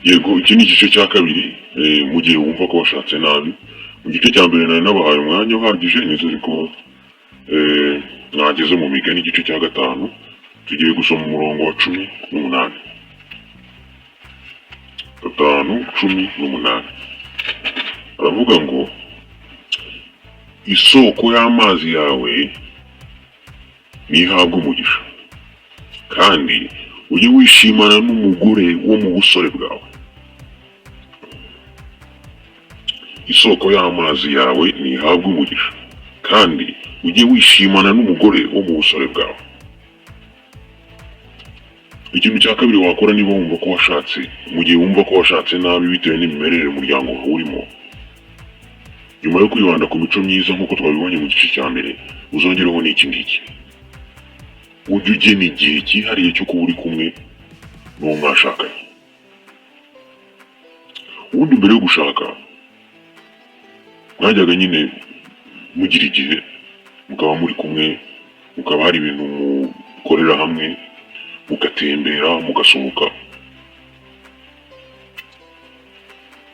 Yego, iki ni igice cya kabiri. Mu gihe wumva ko washatse nabi, mu gice cya mbere nari nabahaye umwanya uhagije. Nizere ko mwageze mu Migani igice cya 5. Tugiye gusoma umurongo wa 18. 5:18 aravuga ngo: "Isoko y'amazi yawe ntihabwe umugisha, kandi ujye wishimana n'umugore wo mu busore bwawe." Isoko y'amazi yawe ntihabwe umugisha, kandi ujye wishimana n'umugore wo mu busore bwawe. Ikintu cya kabiri wakora niba wumva ko washatse, mu gihe wumva ko washatse nabi bitewe n'imimerere umuryango wawe urimo, nyuma yo kwibanda ku mico myiza nk'uko twabibonye mu gice cya mbere, uzongereho n'iki ngiki: ujye ugena igihe cyihariye cyo kuba uri kumwe n'uwo mwashakanye. Ubundi mbere yo gushaka mwajyaga nyine mugira igihe mukaba muri kumwe, mukaba hari ibintu mukorera hamwe, mugatembera, mugasohoka.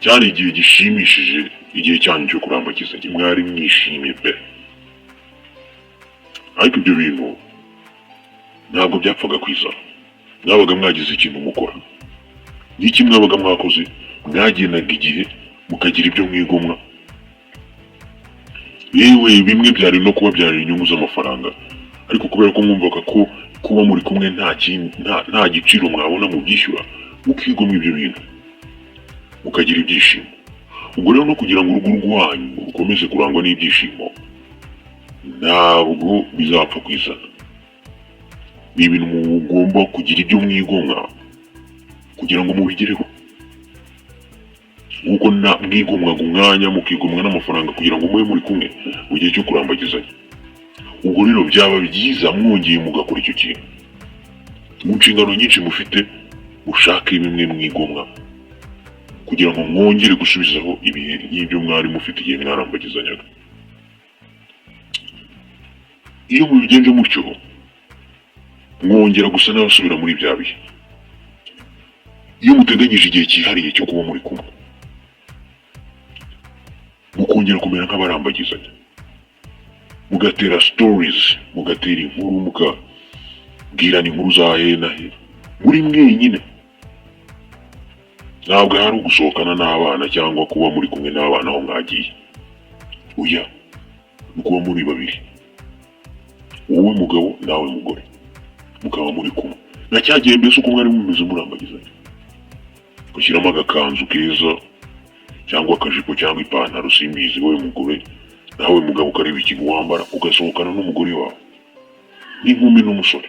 Cyari igihe gishimishije, igihe cyanyu cyo kurambagiza, mwari mwishimye pe. Ariko ibyo bintu ntabwo byapfaga kwizana, mwabaga mwagize ikintu mukora. N'iki mwabaga mwakoze? Mwagenaga igihe, mukagira ibyo mwigomwa. Yewe, bimwe byari no kubabyarira inyungu z'amafaranga, ariko kubera ko mwumvaga ko kuba muri kumwe nta kindi, nta giciro mwabona mubyishyura, mukigomwa ibyo bintu, mukagira ibyishimo. Ubwo rero no kugira ngo urugo rwanyu rukomeze kurangwa n'ibyishimo, ntabwo bizapfa kwizana. Ni ibintu mugomba kugira ibyo mwigomwa kugira ngo mubigereho, nk'uko mwigomwaga umwanya, mukigomwa n'amafaranga kugira ngo mube muri kumwe mu gihe cyo kurambagizanya. Ubwo rero byaba byiza mwongeye mugakora icyo kintu. Mu nshingano nyinshi mufite, mushake bimwe mwigomwa kugira ngo mwongere gusubizaho ibihe nk'ibyo mwari mufite igihe mwarambagizanyaga. Iyo mubigenje mutyo, mwongera gusa n'abasubira muri bya bihe. Iyo muteganyije igihe cyihariye cyo kuba muri kumwe, mukongera kumera nk'abarambagizanya, mugatera stories, mugatera inkuru, mukabwirana inkuru za he na he muri mwenyine, ntabwo hari ugusohokana n'abana cyangwa kuba muri kumwe n'abana aho mwagiye. Oya, ni ukuba muri babiri, wowe mugabo nawe mugore, mukaba muri kumwe na cya gihe mbese uko mwari mumeze murambagizanya. Ushyiramo agakanzu keza cyangwa akajipo cyangwa ipantaro, simbizi, wowe mugore, nawe mugabo ukareba ikintu wambara, ugasohokana n'umugore wawe n'inkumi n'umusore,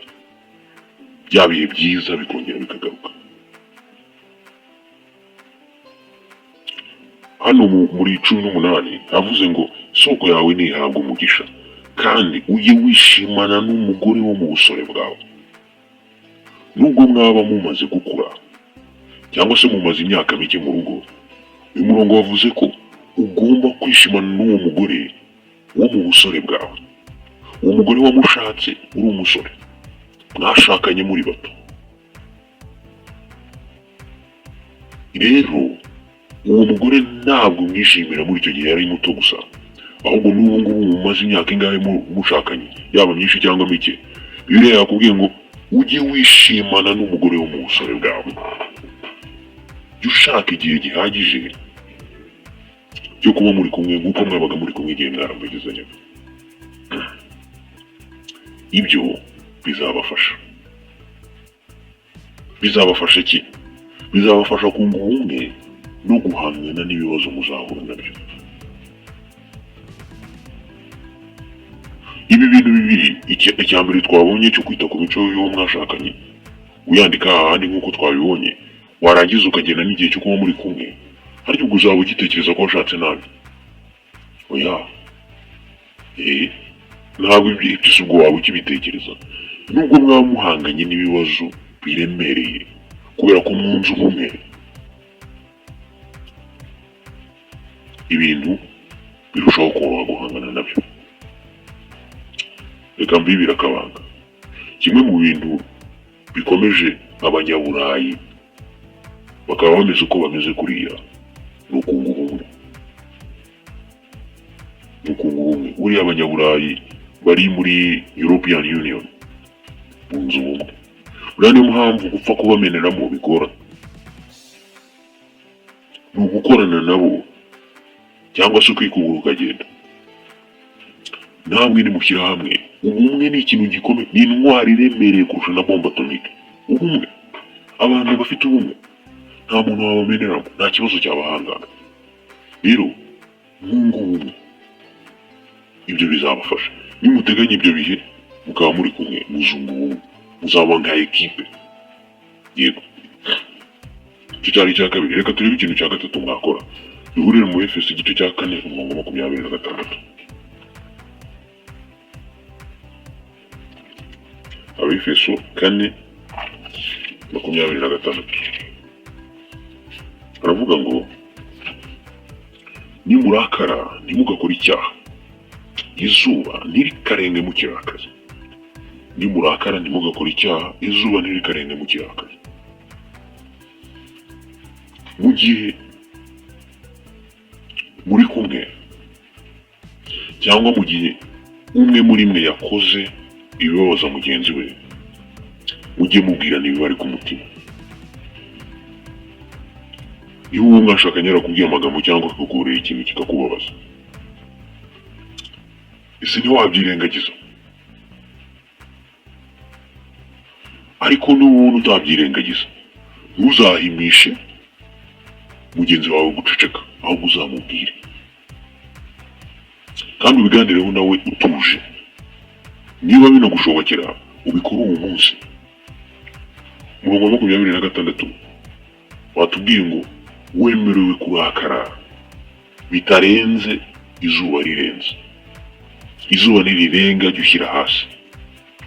bya bihe byiza bikongera bikagaruka. Hano muri 18 havuze ngo: "Isoko yawe ntihabwe umugisha, kandi ujye wishimana n'umugore wo mu busore bwawe." Nubwo mwaba mumaze gukura cyangwa se mumaze imyaka mike mu rugo, uyu murongo wavuze ko ugomba kwishimana n'uwo mugore wo mu busore bwawe, uwo mugore wamushatse uri umusore, mwashakanye muri bato. Rero uwo mugore ntabwo umwishimira muri icyo gihe yari muto gusa, ahubwo n'ubu ngubu mumaze imyaka ingahe mushakanye, yaba myinshi cyangwa mike, Bibiliya yakubwiye ngo ujye wishimana n'umugore wo mu busore bwawe. Jya ushaka igihe gihagije cyo kuba muri kumwe nk'uko mwabaga muri kumwe igihe mwarambagizanyaga. Ibyo bizabafasha. Bizabafasha iki? Bizabafasha kunga ubumwe no guhangana n'ibibazo muzahura nabyo. Ibi bintu bibiri, icya mbere twabonye cyo kwita ku mico y'uwo mwashakanye, uyandika ahandi nk'uko twabibonye, warangiza ukagena n'igihe cyo kuba muri kumwe, harya ubwo uzaba ugitekereza ko washatse nabi? Oya, ntabwo ibyo si ubwo waba ukibitekereza, nubwo mwaba muhanganye n'ibibazo biremereye, kubera ko mwunze ubumwe, ibintu birushaho koroha guhangana nabyo. Reka mbibire akabanga: kimwe mu bintu bikomeje Abanyaburayi bakaba bameze uko bameze kuriya, ni ukunga ubumwe, ni ukunga ubumwe. Buriya Abanyaburayi bari muri European Union bunze ubumwe. Buriya niyo mpamvu gupfa kubameneramo bigora, ni ugukorana nabo cyangwa se ukikubura ukagenda. Namwe nimushyira hamwe, ubumwe ni ikintu gikomeye, ni intwari iremereye kurusha na bombe atomique. Ubumwe, abantu bafite ubumwe nta muntu wabameneramo, nta kibazo cyabahangana. Rero mwunge ubumwe, ibyo bizabafasha. Nimuteganya ibyo bihe mukaba muri kumwe, muzunga ubumwe, muzaba nka ekipe. Yego, icyo cyari icya kabiri. Reka turebe ikintu cya gatatu mwakora. Duhurire mu Efeso igice cya 4, umurongo 26. Abefeso 4:26 aravuga ngo: "Nimurakara ntimugakore icyaha, izuba ntirikarenga mukirakaye." Nimurakara ntimugakore icyaha, izuba ntirikarenga mukirakaye. Mu gihe muri kumwe cyangwa mu gihe umwe muri mwe yakoze ibibabaza mugenzi we, mujye mubwirana ibibari ku mutima. Niba uwo mwashakanye yarakubwiye amagambo cyangwa akagukorera ikintu kikakubabaza, ese ntiwabyirengagiza? Ariko n'ubundi utabyirengagiza, ntuzahimishe mugenzi wawe guceceka, ahubwo uzamubwire kandi ubiganireho nawe utuje. Niba binagushobokera ubikore uwo munsi. Umurongo wa 26 watubwiye ngo wemerewe kurakara bitarenze izuba rirenze. Izuba nirirenga jya ushyira hasi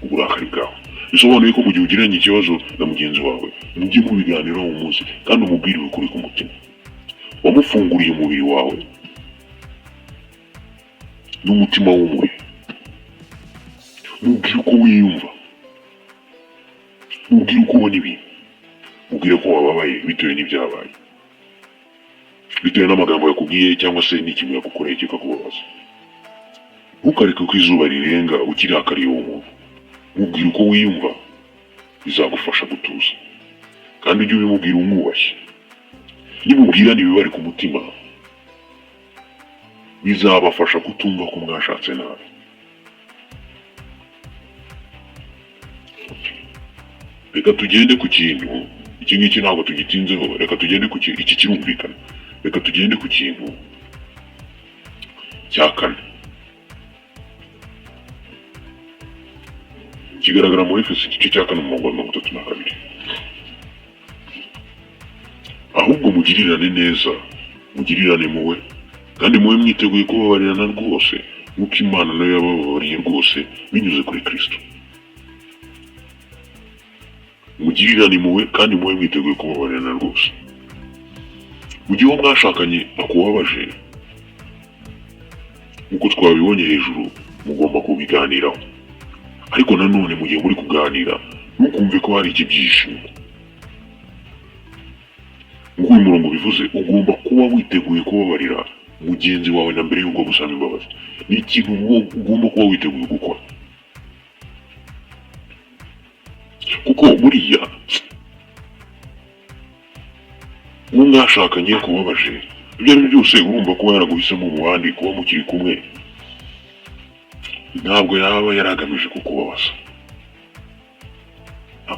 uburakari bwawe. Bisobanuye ko mu gihe ugiranye ikibazo na mugenzi wawe, mujye mubiganiraho uwo munsi kandi umubwire ukuri ku mutima. Wamufunguriye umubiri wawe n'umutima w'umuhe, mubwire uko wiyumva, mubwire uko ubona ibintu, mubwire ko wababaye bitewe n'ibyabaye, bitewe n'amagambo yakubwiye cyangwa se n'ikintu yagukoreye kikakubabaza. Ntukareke ko izuba rirenga ukirakariye uwo muntu. Mubwire uko wiyumva, bizagufasha gutuza. Kandi ujye ubimubwira umwubashye. Nimubwirana ibibari ku mutima, bizabafasha kutumva ko mwashatse nabi. Reka tugende ku kintu iki ngiki, ntabwo tugitinzeho. Reka tugende ku kintu iki, kirumvikana. Reka tugende ku kintu cya kane kigaragara mu Efeso igice cya 4, umurongo wa 32: "Ahubwo mugirirane neza, mugirirane impuhwe, kandi mube mwiteguye kubabarirana rwose, nk'uko Imana nayo yabababariye rwose binyuze kuri Kristo." Mugirirane impuhwe kandi mube mwiteguye kubabarirana rwose. Mu gihe uwo mwashakanye akubabaje, nk'uko twabibonye hejuru, mugomba kubiganiraho. Ariko nanone mu gihe muri kuganira, ntukumve ko hari ikibyishimo. Nk'uko uyu murongo bivuze, ugomba kuba witeguye kubabarira mugenzi wawe na mbere y'uko gusaba imbabazi. Ni ikintu ugomba kuba witeguye gukora, kuko buriya uwo mwashakanye kubabaje, ibyo ari byo byose urumva kuba yaraguhisemo mu bandi kuba mukiri kumwe, ntabwo yaba yaragamije kukubabaza.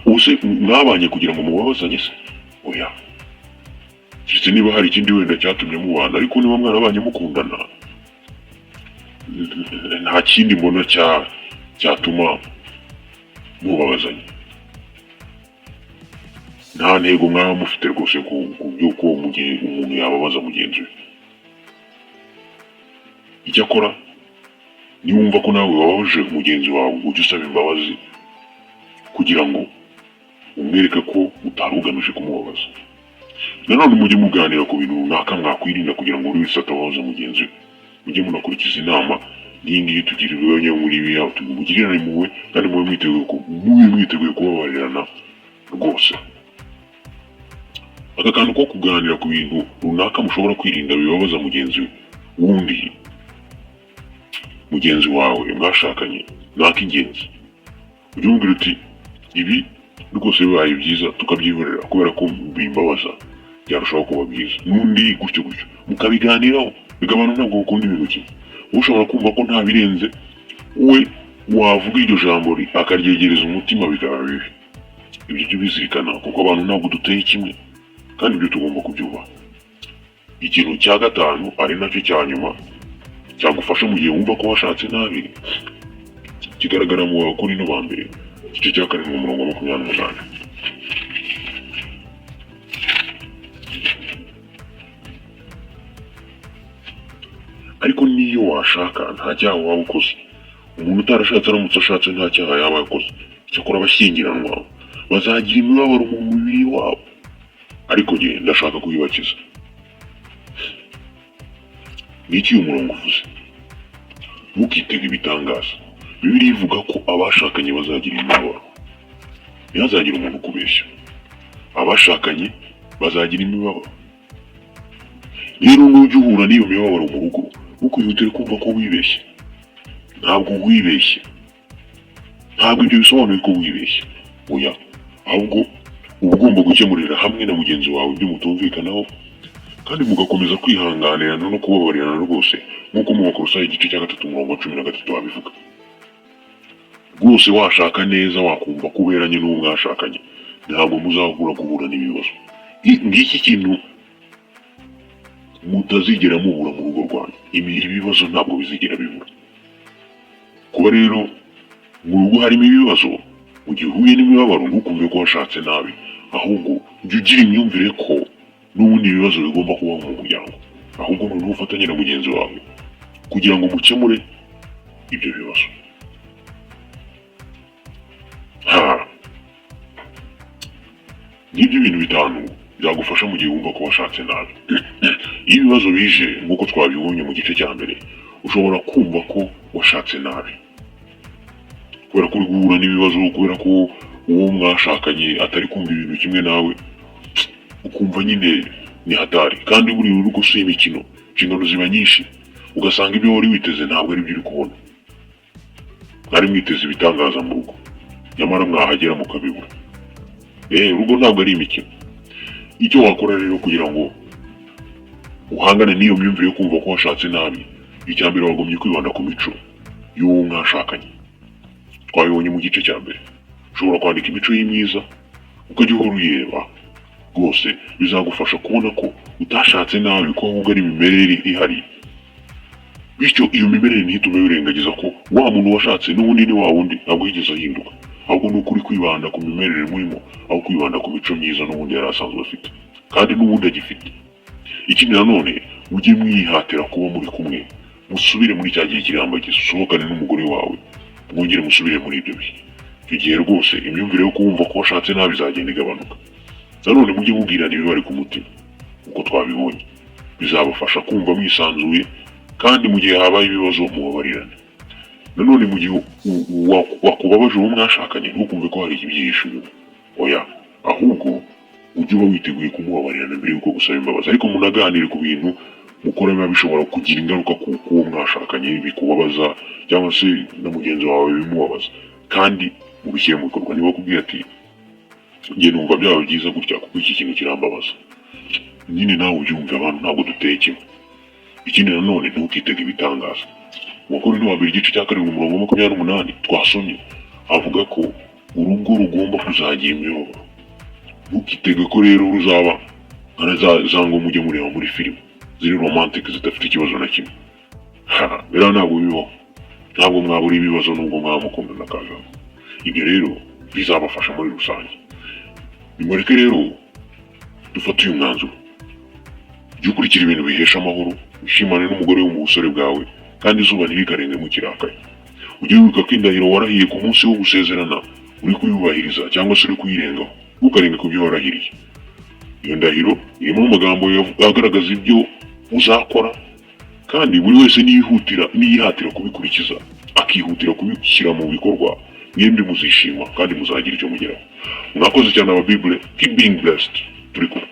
Ubuse mwabanye kugira ngo mubabazanye se? Oya, keretse niba hari ikindi wenda cyatumye mubana. Ariko niba mwarabanye mukundana, nta kindi mbona cyatuma mubabazanya. Nta ntego mwaba mufite rwose ku by'uko mu gihe umuntu yababaza mugenzi we. Icyakora niwumva ko nawe wababaje mugenzi wawe, ujye usaba imbabazi kugira ngo umwereke ko utari ugamije kumubabaza. Nanone mujye muganira ku bintu runaka mwakwirinda kugira ngo buri wese atababaza mugenzi we. Mujye munakurikiza inama n'iyi ngiyi tugira ibibazo muri ibi yabo, mugirirane impuhwe kandi mube mwiteguye kubabarirana rwose. Aka kantu ko kuganira ku bintu runaka mushobora kwirinda bibabaza mugenzi wundi, mugenzi wawe mwashakanye, ni ak'ingenzi. Ujye umubwira uti: "Ibi rwose bibaye byiza tukabyihorera kubera ko bimbabaza, byarushaho kuba byiza." N'undi gutyo gutyo, mukabiganiraho. Biga abantu ntabwo bakunda ibintu kimwe. Wowe ushobora kumva ko nta birenze, we wavuga iryo jambo akaryegereza umutima bikaba bibi. Ibyo jya ubizirikana, kuko abantu ntabwo duteye kimwe, kandi ibyo tugomba kubyubaha. Ikintu cya gatanu, ari nacyo cya nyuma, cyagufasha mu gihe wumva ko washatse nabi, kigaragara mu Bakorinto ba mbere, igice cya 7, umurongo wa 28. Ariko n'iyo washaka, nta cyaha waba ukoze. Umuntu utarashatse aramutse ashatse, nta cyaha yaba yakoze. Cyakora abashyingiranwa bazagira imibabaro mu mubiri wabo, ariko njye ndashaka kuyibakiza. Ni iki uyu murongo uvuze? Ntukitege ibitangaza. Bibiliya ivuga ko abashakanye bazagira imibabaro. Ntihazagire umuntu ukubeshya, abashakanye bazagira imibabaro. Rero nujya uhura n'iyo mibabaro mu rugo, ntukihutire kumva ko wibeshye. Ntabwo wibeshye, ntabwo ibyo bisobanuye ko wibeshye, oya. Ahubwo uba ugomba gukemurira hamwe na mugenzi wawe ibyo mutumvikanaho, kandi mugakomeza kwihanganirana no kubabarirana rwose, nk'uko mu Bakolosayi igice cya 3, umurongo wa 13 babivuga. Rwose washaka neza, wakumva ko uberanye n'uwo mwashakanye, ntabwo muzahura guhura n'ibibazo. Ngiki kintu mutazigera mubura mu rugo rwanyu: ibibazo ntabwo bizigera bibura. Kuba rero mu rugo harimo ibibazo, mu gihe uhuye n'imibabaro, ntukumve ko washatse nabi, ahubwo jya ugira imyumvire ko n'ubundi ibibazo bigomba kubaho mu muryango, ahubwo noneho ufatanye na mugenzi wawe kugira ngo mukemure ibyo bibazo. Ha, ngibyo ibintu bitanu byagufasha mu gihe wumva ko washatse nabi. Iyo ibibazo bije, nk'uko twabibonye mu gice cya mbere, ushobora kumva ko washatse nabi kubera ko uri guhura n'ibibazo, kubera ko uwo mwashakanye atari kumva ibintu kimwe nawe, ukumva nyine ni hatari. Kandi buriya urugo si imikino, inshingano ziba nyinshi, ugasanga ibyo wari witeze ntabwo ari byo uri kubona. Mwari mwiteze ibitangaza mu rugo, nyamara mwahagera mukabibura. Urugo ntabwo ari imikino. Icyo wakora rero kugira ngo uhangane n'iyo myumvire yo kumva ko washatse nabi, icya mbere wagombye kwibanda ku mico y'uwo mwashakanye. Twabibonye mu gice cya mbere. Ushobora kwandika imico ye myiza, ukajya uhora uyireba. Rwose bizagufasha kubona ko utashatse nabi, ko ahubwo ari imimerere ihari. Bityo iyo mimerere ntitume wirengagiza ko wa muntu washatse n'ubundi ni wa wundi, ntabwo yigeze ahinduka, ahubwo ni ukuri kwibanda ku mimerere murimo aho kwibanda ku mico myiza n'ubundi yari asanzwe afite kandi n'ubundi agifite. Ikindi nanone, mujye mwihatira kuba muri kumwe, musubire muri cya gihe kirambagiza, usohokane n'umugore wawe, mwongere musubire muri ibyo bihe. Icyo gihe rwose imyumvire yo kumva ko washatse nabi izagenda igabanuka. Nanone mujye mubwirana ibibari ku mutima, uko twabibonye, bizabafasha kumva mwisanzuye, kandi mu gihe habaye ibibazo mubabarirane. Nanone mu gihe wakubabaje uwo mwashakanye, ntukumve ko hari ibyihishe inyuma, oya. Ahubwo ujye uba witeguye kumubabarira mbere y'uko gusaba imbabazi. Ariko munaganire ku bintu mukora biba bishobora kugira ingaruka ku uwo mwashakanye, bikubabaza cyangwa se na mugenzi wawe bimubabaza, kandi mubishyire mu bikorwa. Niba akubwiye ati: "Njye numva byaba byiza gutya kuko iki kintu kirambabaza", nyine nawe ubyumve. Abantu ntabwo duteye kimwe. Ikindi nanone, ntukitege ibitangaza. Mu Bakorinto wa mbere, igice cya 7, umurongo wa 28 twasomye, avuga ko urugo rugomba kuzagira imibabaro. Ntukitege ko rero ruzaba nka za ngo mujye mureba muri filime ziri romantic, zidafite ikibazo na kimwe. Ha, biriya ntabwo bibaho. Ntabwo mwabura ibibazo nubwo mwaba mukundana kazamo. Ibyo rero bizabafasha muri rusange. Nimureke rero dufate uyu mwanzuro: jya ukurikira ibintu bihesha amahoro, wishimane n'umugore wo mu busore bwawe, kandi izuba ntirikarenze mukirakaye. Ujye wibuka ko indahiro warahiye ku munsi wo gusezerana uri kuyubahiriza cyangwa se uri kuyirengaho. Ntukarenge ku byo warahiriye. Iyo ndahiro irimo amagambo agaragaza ibyo uzakora, kandi buri wese niyihatira kubikurikiza, akihutira kubishyira mu bikorwa, mwembi muzishima kandi muzagira icyo mugeraho. Mwakoze cyane aba Bible. Keep being blessed. Turi kumwe.